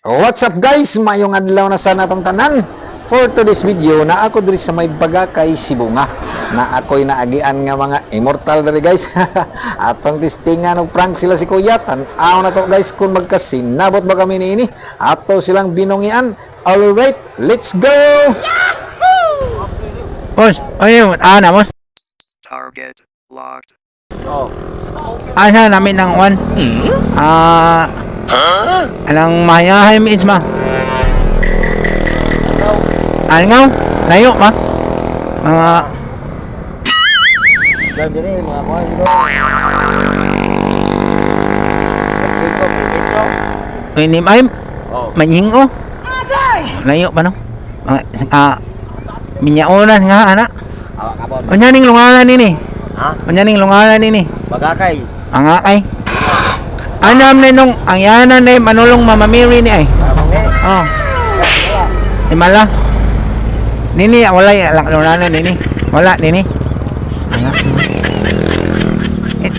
What's up, guys? Mayong adlaw na sa natong tanan. For today's video, na ako diri sa may Bagakay, Sibonga. Na ako'y naagian nga mga immortal diri, guys. Atong testingan og prank sila si Kuya. Tan-aw na to, guys, kung magkasinabot ba kami niini. Ato silang binungian. Alright, let's go! Boss, ano yung na boss? Target locked. Oh. Asa namin ng one? Ah, anang mayahay mi ma. Ano nga? Layo ma? Mga Diyan dire mga kuan dito. Dito, dito. Inim ay Oh. manhingo. Layo pa no? Mga minyaunan nga ana. Awa ka bon. Unya ning lungalan nini? Ha? Unya ning lungalan nini? Bagakay. Ang akay. Anam na nung ang yanan na manulong Mama Mary ni ay. Amang ni. Oh. Himala. Nini, wala lang lungalan nini. Wala nini.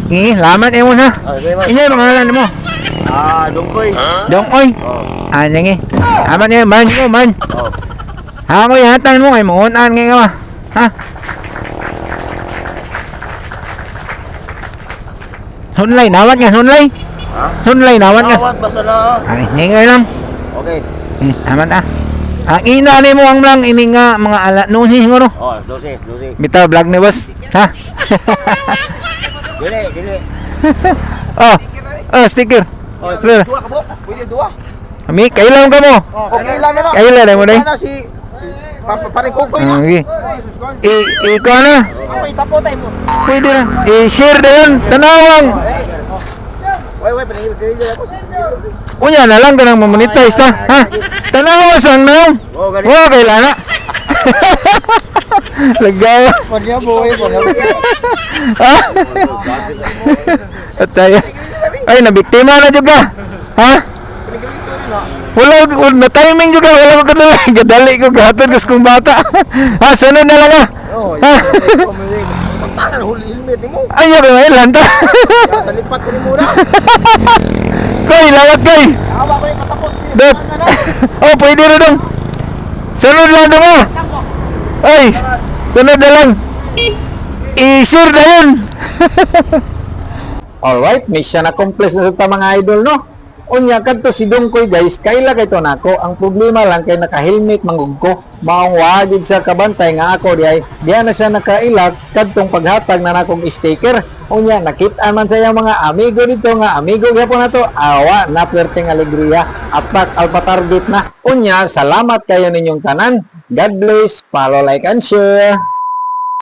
Eh, lamat eh mo na. Oh, sige mo. Inyo pangalan mo. Ah, dungkoy. Dong oy. Oh. Ah, sige. Amat niya, man mo, man. Oh. Ha, mo yatan mo kay mangunan ngay ka. Ha? Sunlay, nawat nga, sunlay. Ha? Sunlay, nawat nga. Awat basta na. Ay, ngay lang. Okay. Eh, amat ah. Ang ina ni mo ang lang ini nga mga ala no si siguro. Oh, 12, 12. Bitaw vlog ni boss. Ha? Dili, dili. Oh. Oh, sticker. Oh, Sir. Dua ka buok? Pwede dua. Ami, kailan ka mo? Okay lang na. Kailan mo day? Ana si Pare Kukoy na. Ah, okay. I ikaw na. Ako itapo tayo mo. Pwede na. I-share na yun. Tanawang. Way way paningil dili ako. Unya na lang kanang mamonetize ta. Ha? Tanawa sang naong. Oh, gani. Wa kay lana. Lagawa. Panya boy, panya. Ha? Atay. Ay, nabiktima na juga. Ha? Wala ko na timing juga, wala ko kadali. Gadali ko gahatod ko sa kong bata. Ha, sunod na lang ah. Oh, Ha? Pagtangan huli helmet nimo. Ay, ya may lanta. Sa lipat ko nimo na. Koy, lawat koy. Awa ko yung katapot. Dot. Oh, pwede na dong. Sunod lang dong ah. Ay, sunod na lang. I-share na yun. Alright, mission accomplished na sa ta, mga idol, no? Unya, kadto si Dungkoy, guys, kaila kay to nako. Ang problema lang kay naka-helmet manggug ko. Maong wagid siya kabantay nga ako di ay diya na siya nakailak kadtong paghatag na nakong sticker. Unya, nakit-an man sa iyang mga amigo dito nga amigo gyapon nato. Awa na perteng alegria. Atak alpa target na. Unya, salamat kayo ninyong tanan. God bless. Follow, like, and share.